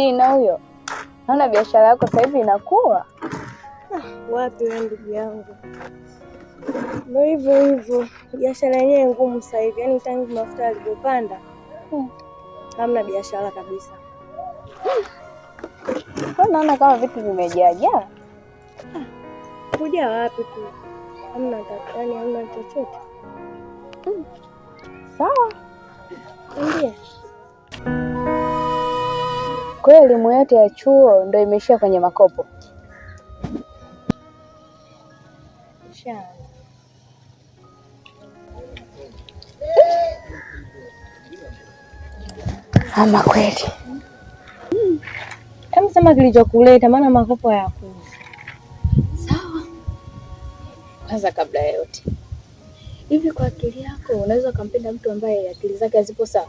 Dina huyo. Naona biashara yako sasa hivi inakuwa. Wapi wewe ndugu yangu? Ndio hivyo hivyo, biashara yenyewe ngumu sasa hivi, yaani tangu mafuta yalivyopanda hamna biashara kabisa. Kwa naona kama vitu vimejaajaa. Kuja wapi tu, hamna, yaani hamna chochote. Sawa. Ndiyo. Kwa hiyo elimu yote ya chuo ndio imeishia kwenye makopo. Sha. Ama kweli. Hebu sema kilichokuleta, maana makopo hayakuzi. Sawa. Kwanza kabla ya yote, hivi kwa akili yako unaweza ukampenda mtu ambaye akili zake hazipo sawa?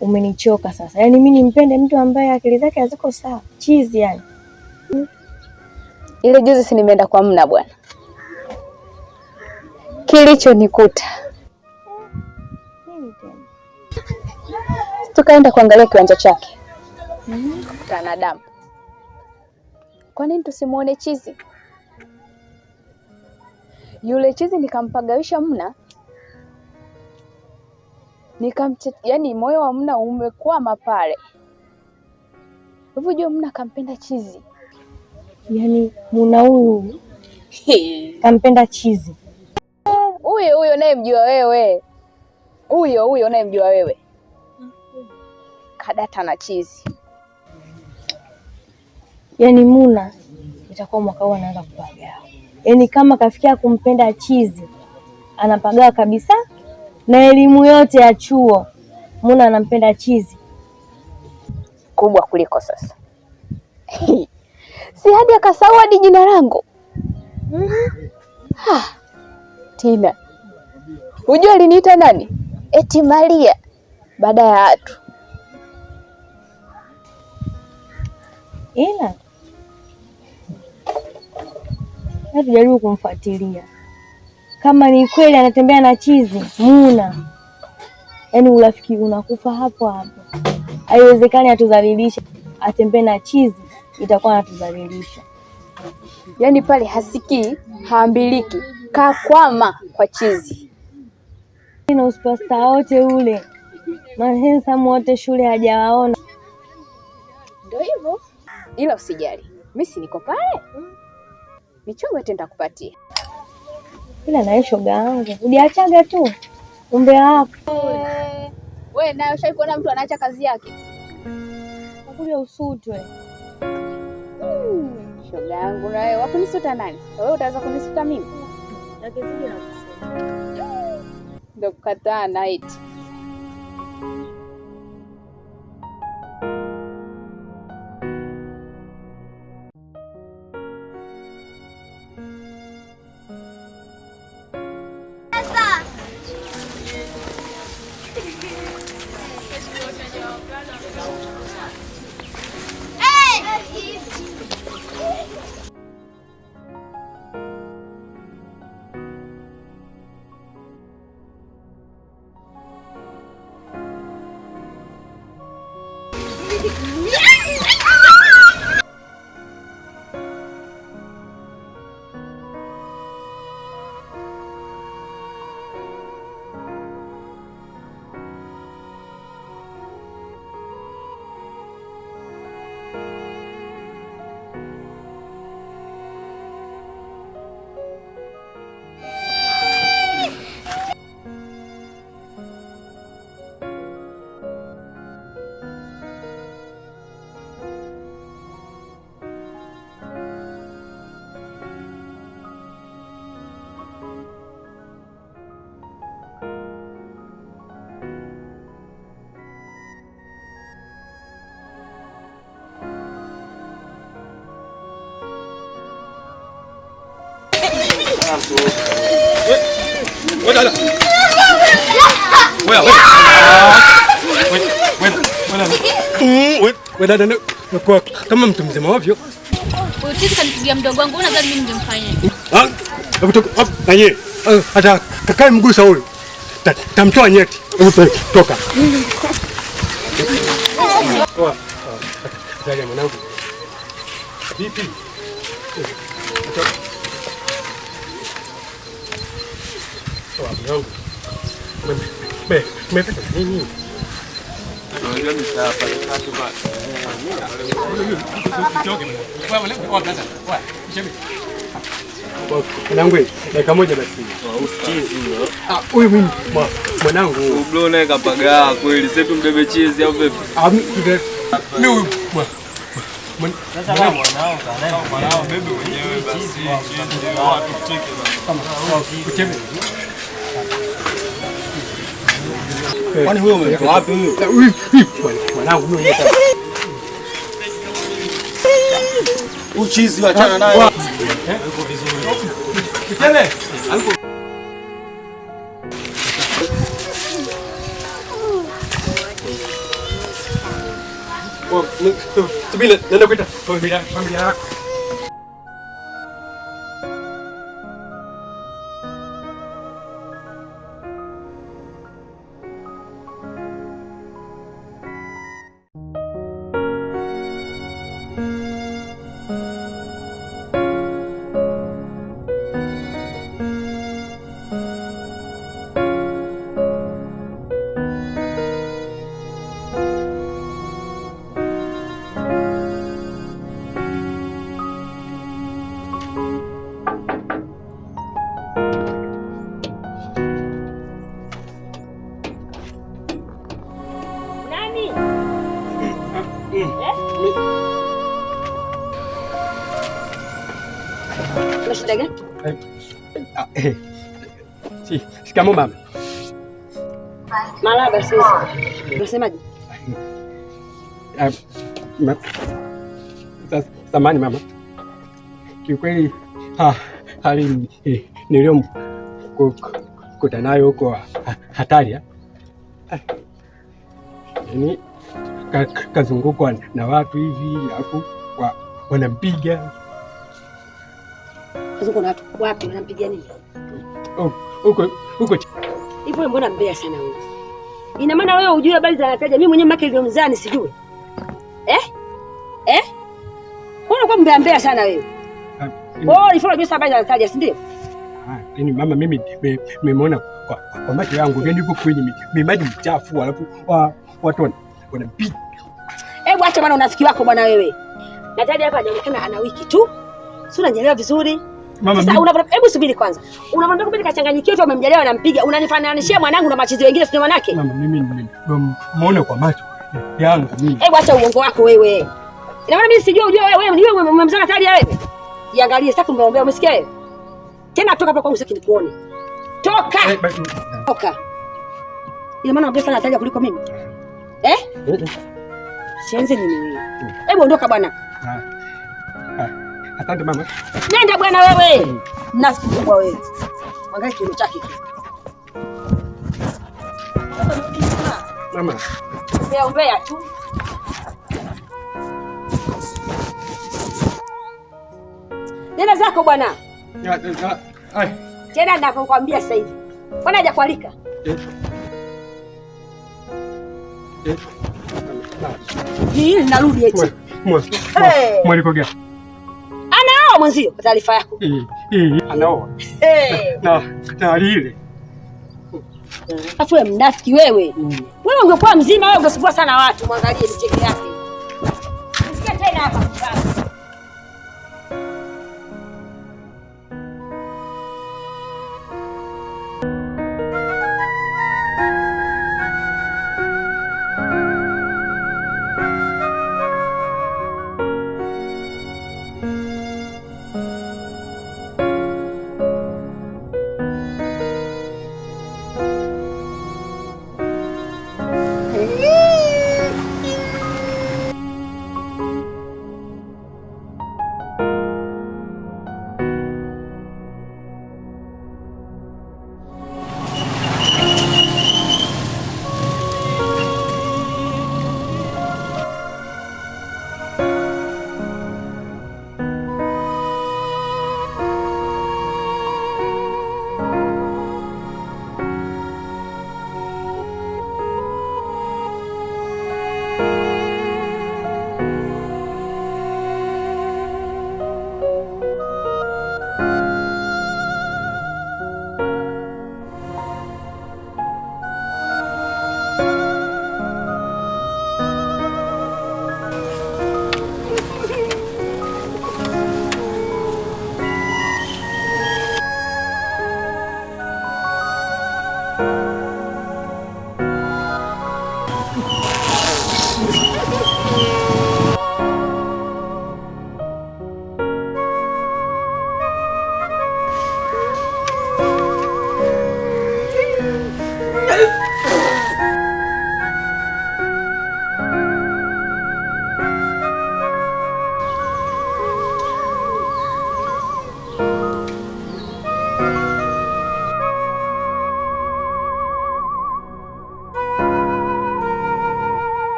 Umenichoka sasa. Yaani mimi nimpende mtu ambaye akili zake haziko sawa? Chizi yani. Ile juzi si nimeenda kwa Mna bwana, kilichonikuta Nini tena? tukaenda kuangalia kiwanja chake, kukutana na dampo. Kwa nini tusimuone chizi? Yule chizi nikampagawisha Mna, yani moyo wa Mna umekwama pale. Hivyo jua Mna kampenda chizi. Yaani Muna huyu kampenda chizi. Huyo huyo unayemjua wewe, huyo huyo unayemjua wewe, kadata na chizi. Yaani Muna itakuwa mwaka huu anaanza kupagawa. Yaani kama kafikia kumpenda chizi, anapagawa kabisa na elimu yote ya chuo. Muna anampenda chizi kubwa kuliko sasa. Si hadi akasahau hadi jina langu. Ha, tena hujua aliniita nani? Eti Maria baada ya watu. Ila tujaribu kumfuatilia kama ni kweli anatembea na chizi Muna, yaani urafiki unakufa hapo hapo. Haiwezekani atudhalilishe, atembee na chizi, itakuwa anatudhalilisha. Yaani pale hasikii, haambiliki, kakwama kwa chizi. Na uspasta wote ule mahensamu wote shule hajawaona. Ndio hivyo, ila usijali, mimi si niko pale, michongo yote nitakupatia. Ila naye shoga yangu uliachaga tu umbea wako. Wewe naye ushawahi kuona mtu anaacha kazi yake? Nakuja usutwe. Shoga yangu na wewe wakunisuta nani? Sasa wewe utaweza kunisuta mimi? Nakizidi na kusema. Ndio kukataa night. Wewe dada, kama mtu mzima ovyo. Huyu kanipigia mdogo wangu, unadhani mimi ningemfanya? Ah, nanye hata kakae mgusa huyu tamtoa nyeti. Toka. Poa. Natalia mwanangu. Vipi? Poa mwanangu. Umepata nini? Mwanangu, dakika moja basi. Usichizi huyo. Ah, huyu mimi mwanangu. Bro naye kapagaa kweli. Sasa tumbebe chizi au vipi? Ah, mimi huyu sasa mwanao kana mwanao bebe mwenyewe basi. Chizi watu kucheke basi. Kwani huyo umetoa wapi huyo? Mwanangu huyo. Uchizi achana naye. Yuko vizuri. Kitele. Subiri, nenda kuita familia yako. Shida gani? Shikamoo mama. Marahaba sisi. Unasemaje? Samahani mama. Kiukweli hali niliyomkuta nayo huko hatari. Yaani kazungukwa na watu hivi alafu wanampiga. Kazungukwa na watu wapi? Wanampiga nini? Huko huko. Hivyo mbona mbea sana wewe? Ina maana wewe hujui habari za Natalia, mimi mwenyewe mke niliyomzaa nisijue? Eh? Eh? Wewe unakuwa mbea mbea sana wewe. Wewe ulifanya unajua habari za Natalia, si ndio? Ah, yani mama mimi nimeona kwa macho yangu, yani yuko kwenye maji mchafu alafu watu wanampiga. Hebu acha bwana unafiki wako bwana wewe. Natalia hapa anaonekana ana wiki tu. Si unanielewa vizuri? Mama, sasa hebu subiri kwanza. Unamwambia kumbe kachanganyikiwa tu amemjalia anampiga. Unanifananishia mwanangu na machizi wengine sio manake? Mama mimi nimeona kwa macho yangu mimi. Hebu acha uongo wako wewe. Ina maana mimi sijui ujue wewe wewe wewe umemzaa Natalia wewe. Jiangalie sasa kumbeombea umesikia wewe? Tena toka hapa kwangu sasa nikuone. Toka. Toka. Ina maana unapenda sana Natalia kuliko mimi? Eh? Shenzi ni mimi. Hebu ondoka bwana. Asante mama. Nenda bwana wewe. Mnafiki mkubwa wewe. Angalia kiuno chake kile. Mama. Umbea umbea tu. Nenda zako bwana. Tena ninapokuambia sasa hivi. Mbona hajakualika? Hii narudi eti. Mwaliko gani? Anaoa mwenzio kwa taarifa yako. Anaoa. Na lile. Afu wewe mnafiki wewe. Wewe ungekuwa mzima wewe ungesumbua sana watu, muangalie micheke yake. Usikie tena hapa.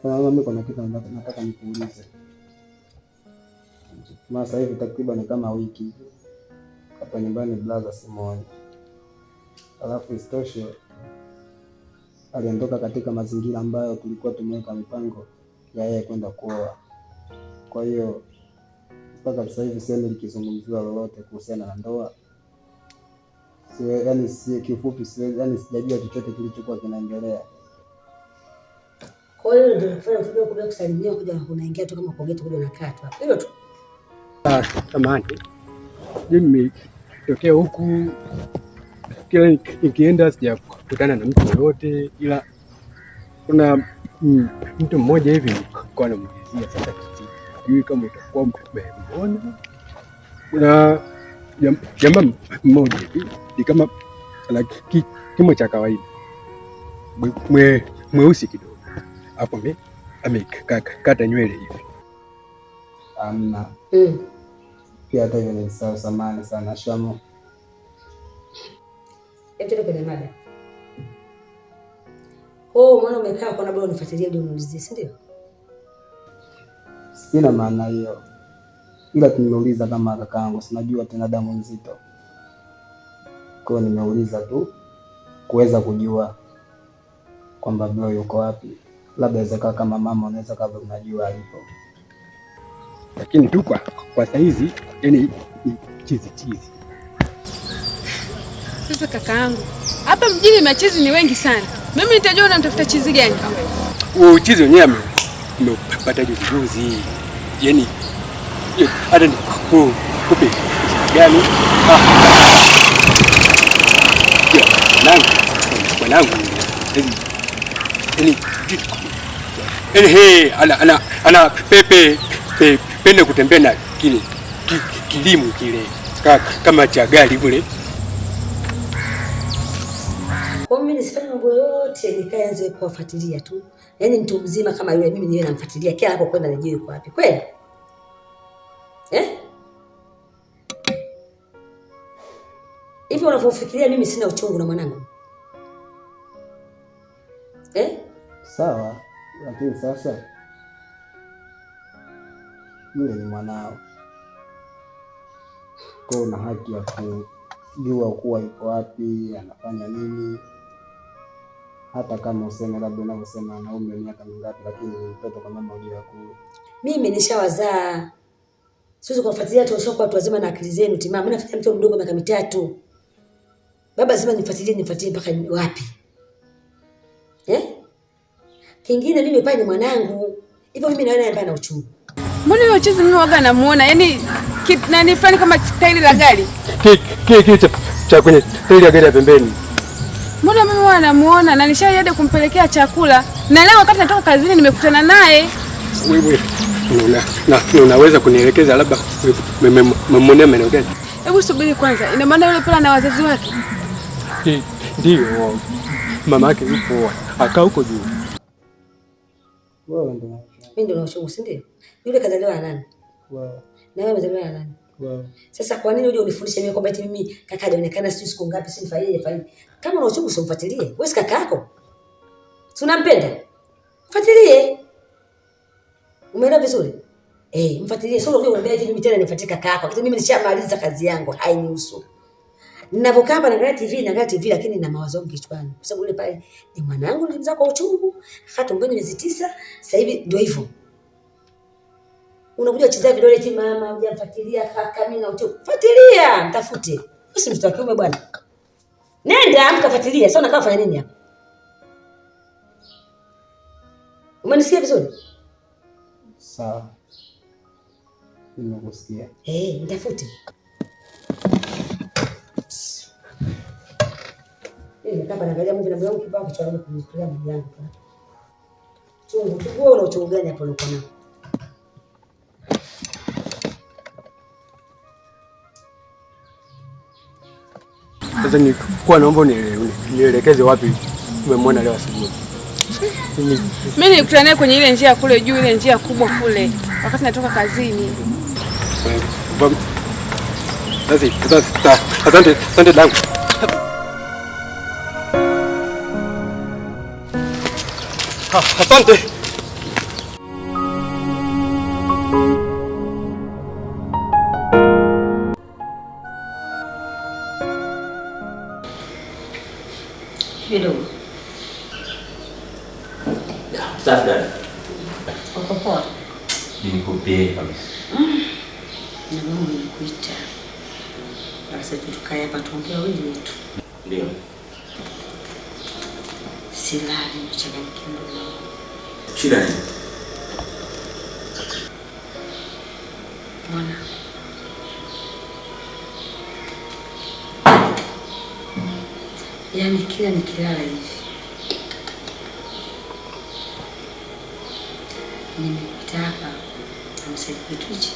Mama, mimi kuna kitu nataka nikuulize. Maana sasa hivi takriban kama wiki hapa nyumbani brother simuoni. Alafu isitoshe aliondoka katika mazingira ambayo tulikuwa tumeweka mipango ya yeye kwenda kuoa. Kwa hiyo mpaka sasa hivi sioni likizungumziwa lolote kuhusiana na ndoa. Yaani kiufupi, yaani sijajua chochote kilichokuwa kinaendelea. Kwa hiyo ndio kufanya kidogo kuja kusalimia, kuja unaingia tu kama kwa geti kuja unakaa tu hapo. Hilo tu. Samahani. Mimi nimetokea huku kila nikienda sijakutana na mtu yoyote, ila kuna mtu mmoja hivi nilikuwa namuulizia. Sasa sijui kama utakuwa umemuona. Kuna jamaa mmoja hivi ni kama ana kimo cha kawaida, mweusi kidogo, hapo amekata nywele hivi. Amna. Pia hata hivyo nilisahau, samahani sana. Shamo. Hebu tuende kwenye mada. Oh, mwana umekaa kwa nabado unifuatilie ndio uniulizie, si ndio? Sina maana hiyo. Ila tumeuliza kama kakaangu, sinajua tena damu nzito. Kwa hiyo nimeuliza tu kuweza kujua kwamba bro yuko wapi. Labda inaweza kuwa kama mama unaweza kama unajua alipo. Lakini tu kwa saizi yani ni chizi chizi. Sasa kakaangu, hapa mjini machizi ni wengi sana. Mimi nitajua unamtafuta chizi gani? Huo chizi wenyewe ameupata juzi juzi. Yaani hata ni kupe gani? Mwanangu. Yaani he ana pepe pende kutembea na kile kilimu kile kama cha gari kule. Kwa mimi nisifanye mambo yote nikaanze kuwafuatilia tu. Yaani mtu mzima kama yule mimi niwe namfuatilia kila anapokwenda nijue yuko wapi. Kweli? Eh? Hivi unavyofikiria mimi sina uchungu na mwanangu? Eh? Sawa, lakini sasa yule ni mwanao. Kwa una haki ya kujua kuwa yuko wapi, anafanya nini. Hata kama useme labda unavyosema ana umri miaka mingapi, lakini mtoto kwa mama hujua kule. Mimi nishawazaa. Siwezi kuwafuatilia tu kwa watu wazima na akili zenu timamu. Mimi nafuatilia mtoto mdogo miaka 3. Baba sema nifuatilie mpaka wapi? Eh? Kingine mimi pale ni mwanangu. Hivyo mimi naona yeye ana uchungu. Mbona yule chizi mimi waga namuona? Yaani nani fulani kama tairi la gari. Kile cha kwenye tairi la gari ya pembeni. Mbona mimi huwa namuona na nishaenda kumpelekea chakula. Na leo wakati natoka kazini nimekutana naye. Wewe unaweza kunielekeza labda mmemwonea maeneo gani? Hebu subiri kwanza. Ina maana yule pale na wazazi wake? Ndio. Mama yake yupo akaa huko juu. Wewe ndio. Mimi ndio na uchungu, si ndio? Yule kazaliwa na nani? Wewe. Na wewe umezaliwa na nani? Wewe. Sasa kwa nini uje unifundishe mimi kwamba eti mimi kaka hajaonekana sijui siku ngapi, si nifanyeje fanyeje? Kama una uchungu usimfuatilie. Wewe si kaka yako. Si unampenda? Mfuatilie. Umeelewa vizuri? Eh, mfuatilie. Sio unakuja kuniambia eti mimi tena nifuatilie kaka yako. Wakati mimi nishamaliza kazi yangu, hainihusu. Ninavyokaa hapa naangalia TV, naangalia TV lakini na mawazo yangu kichwani. Kwa sababu yule pale ni mwanangu nilimzaa kwa uchungu, hata tumboni miezi 9, sasa hivi ndio hivyo. Unakuja kuchezea vidole eti mama hujamfuatilia kaka mimi na uchungu. Fuatilia, mtafute. Wewe si mtoto wa kiume bwana. Nenda mkafuatilia. Sasa unakaa fanya nini hapa? Umenisikia vizuri? Sawa. Nimekusikia. Eh, mtafute. Mimi nimekaa naangalia Mungu na mwanangu kibao kichwa changu kumchukulia Mungu yangu. Chungu, chungu wewe una uchungu gani hapo uliko nao? Sasa nilikuwa naomba nielekeze wapi umemwona leo asubuhi. Mimi nilikutana naye kwenye ile njia kule juu, ile njia kubwa kule wakati natoka kazini. Asante, asante dangu. Asante. Safi dada. Uko poa? Niko poa kabisa. Na mimi nimekuita. Sasa tukae hapa tuongee wawili wetu. Ndio. Silali nimechanganyikiwa ndugu yangu. Shida nini? Mwana. Yaani kila nikilala hivi nimekuita hapa amsaidie kitu hichi.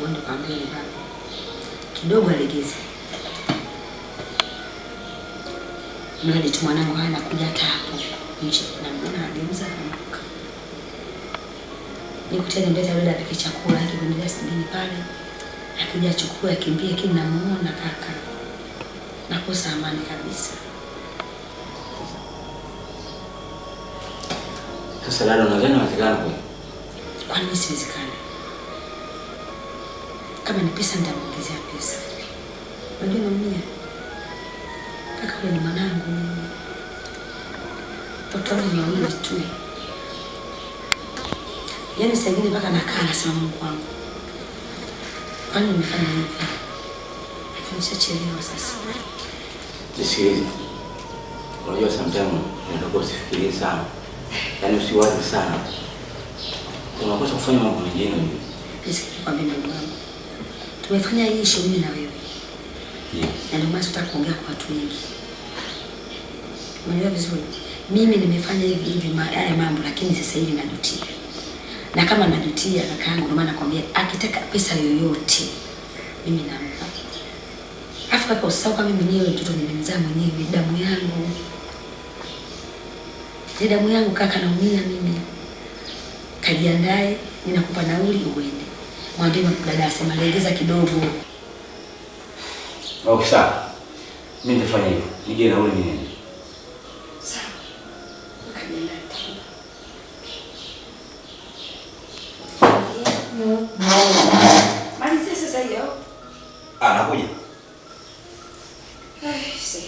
Uende kaambie baba kidogo alegeze. Mradi tu mwanangu hana kuja hata hapo nje na mbona ageuza anaondoka. Nikutane mleta dada apike chakula akikuendelea sibini pale. Akija achukue akimbie, lakini namuona kaka. Nakosa amani kabisa. Sasa dada, unadhani inawezekana kweli? Kwa nini siwezekana? Kama ni pesa nitamuongezea pesa. Unajua naumia. Kaka wewe ni mwanangu mimi. Mtoto wangu ni wawili tu. Yaani saa ingine mpaka nakaa nasema Mungu wangu, kwani nimefanya hivi? Lakini nishachelewa sasa. Nisikilize. Unajua sometimes unatakiwa usifikirie sana. Yaani usiwaze sana. Unakosa kufanya mambo mengine. Nisikilize ndugu wangu. Tumefanya hii issue mimi na wewe. Na ndio maana sitaki kuongea kwa watu wengi. Umeelewa vizuri? Mimi nimefanya hivi hivi haya mambo lakini sasa hivi najutia. Na kama najutia kakaangu, ndio maana nakwambia akitaka pesa yoyote mimi nampa. Afu kaka usisahau kama mimi mwenyewe mtoto nimemzaa mwenyewe, damu yangu. Ni damu yangu kaka, naumia mimi. Kajiandae, ninakupa nauli uende. Mwambie dada asema legeza kidogo. Okay, sawa. Mimi nitafanya hivyo. Nige nauli mimi niende. Sawa. Kajiandae. Malizia sasa hiyo. Ah, nakuja. Ai, si.